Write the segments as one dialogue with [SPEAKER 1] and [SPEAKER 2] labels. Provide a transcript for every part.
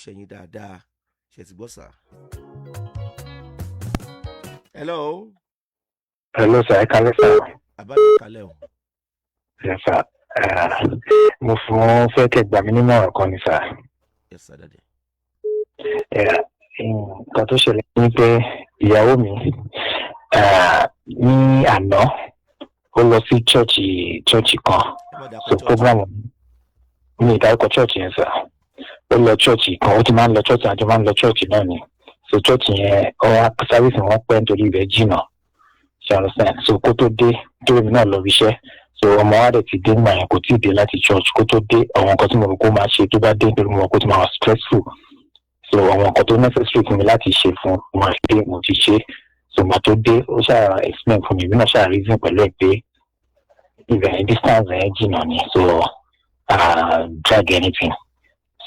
[SPEAKER 1] iṣẹ́ yín dáadáa. Ṣe ti gbọ́, sir? Hello.
[SPEAKER 2] Hello sir, ẹ kálẹ́ sir.
[SPEAKER 1] Àbájọ kalẹ̀ o.
[SPEAKER 2] Yes sir. Mo fún fẹ́ kẹ́ gbà mí nímọ̀ràn kan ni, sir.
[SPEAKER 1] Yes sir, daddy.
[SPEAKER 2] Nǹkan tó ṣẹlẹ̀ ni pé ìyàwó mi ní àná, ó lọ sí church kan.
[SPEAKER 1] Ẹ má dàpọ̀
[SPEAKER 2] So
[SPEAKER 1] church.
[SPEAKER 2] Program mi ìdárúkọ church yẹn, sir. Ó lọ church kan, ó ti máa ń lọ church, àjọ máa ń lọ church náà ni. So church yẹn, ọwọ́ service wọn pẹ́ nítorí ibẹ̀ jìnnà, ṣe understand? So kó tó dé, torí mi náà lọ bí iṣẹ́, so ọmọ wa dẹ̀ ti dé nígbà yẹn, kò tíì dé láti church. Kó tó dé, àwọn nǹkan tí mo rò kó máa ṣe tó bá dé, nítorí mo mọ̀ kó ti máa wà stressful, so àwọn nǹkan tó necessary fún mi láti ṣe fún mo máa dé, mo ti ṣe. So ìgbà tó dé, ó ṣáà explain fún mi, èmi náà ṣáà reason pẹ̀lú ẹ̀ pé ibẹ̀ yẹn, distance yẹn jìnnà ni, so drag anything.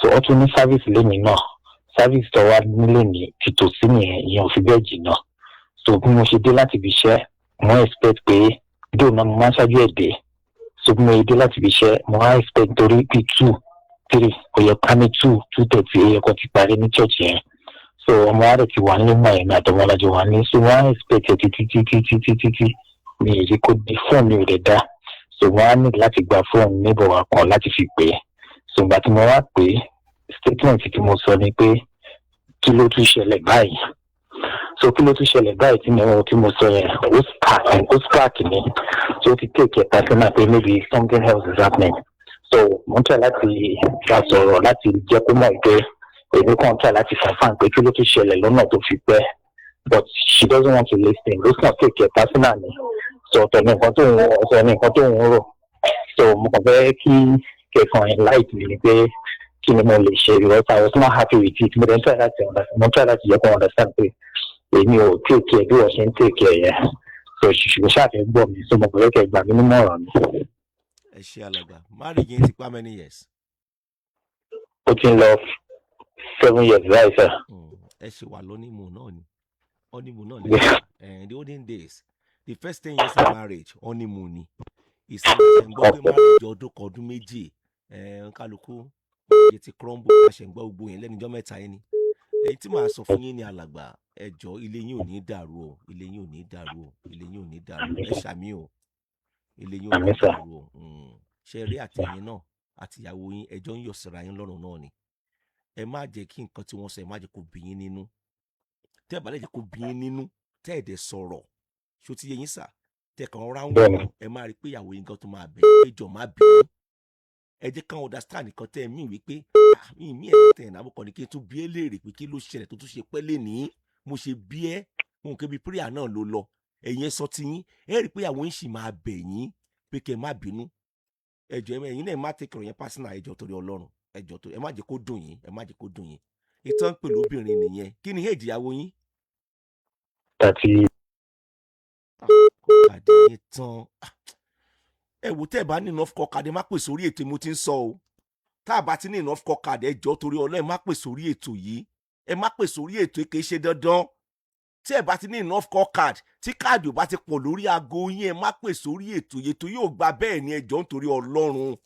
[SPEAKER 2] So ó tún ní service lẹ́yìn náà. Service tó wá nílé ní ti tòsí nìyẹn, ìyẹn ò fi bẹ́ẹ̀ jìnnà. So bí mo ṣe dé láti ibi iṣẹ́, mo expect pé dóò náà mo máa ń ṣáájú ẹ̀ dé. So bí mo ṣe dé láti ibi iṣẹ́, mo á expect torí bíi 2, 3, ó yẹ ká ní 2, 2:30, ó yẹ kó ti parí ní church yẹn. So ọmọ wa dẹ̀ ti wà nílé mọ́, ẹ̀mí àtọmọ ọlájọ wà ní. So mo á expect ẹ̀ títí títí títí títí, mi ì rí kó di. Fóònù mi ò dẹ̀ dá, so mo á ní láti gba fóònù neighbor wa kan láti fi pè é. So ìgbà tí mo wá pè é, statement tí mo sọ ni pé, "Kí ló tún ṣẹlẹ̀ báyìí?" So "Kí ló tún ṣẹlẹ̀ báyìí" tí mo sọ yẹn, ó spark ni. So ó ti take it personal pé maybe something else is happening. So mo ń try láti bá sọ̀rọ̀ láti jẹ́ kó mọ̀ pé èmi kàn try láti confirm pé kí ló tún ṣẹlẹ̀ lọ́nà tó fi pẹ́, but she doesn't want to listen. Ó kàn take it personal ni. So ọ̀tọ̀ ní nǹkan tó ń rò. So mo kàn fẹ́ kí kẹ̀kan enlight mi ni pé kí ni mo lè ṣe, because I was not happy with it. Mo dẹ̀ ń try láti understand, mo try láti jẹ́ kó understand pé èmi ò take care bí wọ́n ṣe ń take care yẹn. So ṣùgbọ́n ṣáà fẹ́ gbọ́ mi. So mo kàn fẹ́ kẹ́ gbà mí nímọ̀ràn mi.
[SPEAKER 1] Ẹ ṣe, alàgbà. Marriage yẹn ti pa many years?
[SPEAKER 2] Ó ti ń lọ 7 years báyìí, sir.
[SPEAKER 1] Ẹ ṣe wà lọ́nímù náà ni, honeymoon náà lẹ́yìn. In the olden days, the first 10 years of marriage, honeymoon ni. Ìsinmi ṣe ń gbọ́ pé marriage ọdún kan, ọdún 2, kálukú marriage ti crumble. A ṣe ń gbọ́ gbogbo yẹn lẹ́nu ọjọ́ mẹ́ta yẹn ni. Èyí tí màá sọ fún yín ní, alàgbà, ẹ jọ̀ọ́, ilé yín ò ní dàrú o, ilé yín ò ní dàrú o, ilé yín ò ní dàrú. Ẹ ṣàmì o, ilé yín ò ní
[SPEAKER 2] Àmín, sir.
[SPEAKER 1] dàrú o. Ṣe rí àtẹ̀yìn náà àtìyàwó yín, ẹjọ́ ń yọ̀ síra yín lọ́rùn náà ni. Ẹ má jẹ́ kí nǹkan tí wọ́n sọ, ẹ má jẹ́ kó bí yín nínú. Tẹ́ ẹ bá lè jẹ́ kó bí yín nínú, tẹ́ ẹ dẹ̀ sọ̀rọ̀, ṣó ti yé yín, sir? Tẹ́ kàn rọra ń wò
[SPEAKER 2] Bẹ́ẹ̀ni.
[SPEAKER 1] wọ́n, ẹ máa rí i pé ìyàwó yín gan tó máa bẹ̀ ẹ́ pé jọ̀, má bínú. Ẹ jẹ́ káwọn understand nǹkan tẹ́ ẹ mí wípé, "Ah, mi mí ẹ̀ tẹ̀ náà, mo kàn ní kí n tún bí ẹ léèrè pé kí ló ṣẹlẹ̀ tó tún ṣe pẹ́ lénìí. Mo ṣe bí ẹ, mo kò bí prayer náà ló lọ." Ẹ̀yin ẹ sọ ti yín, ẹ rí i pé ìyàwó yín sì máa bẹ̀ yín pé kẹ́ ẹ má bínú. Ẹ jọ̀ọ́, ẹ̀yin náà má take ọ̀rọ̀ yẹn personal. Ẹ jọ̀ọ́, torí Ọlọ́run, ẹ jọ̀ọ́, torí ẹ má jẹ́ kó dùn yín, ẹ má jẹ́ kó dùn yín. Ìtàn pè lóbìnrin nìyẹn. Kí ni age ìyàwó yín?
[SPEAKER 2] 30.
[SPEAKER 1] Kàdé yín tán. Ah, ẹ wò, tẹ́ ẹ bá ní enough call card, ẹ má pè sórí ètò. Mo ti ń sọ o, tá a bá ti ní enough call card, ẹ jọ̀ọ́, torí Ọlọ́run, ẹ má pè sórí ètò yìí, ẹ má pè sórí ètò yìí. Kì í ṣe dandan. Tí ẹ bá ti ní enough call card, tí káàdì ò bá ti pọ̀ lórí aago yín, ẹ má pè sórí ètò yìí. Ètò yóò gba bẹ́ẹ̀ ni. Ẹ jọ̀ọ́, nítorí Ọlọ́run.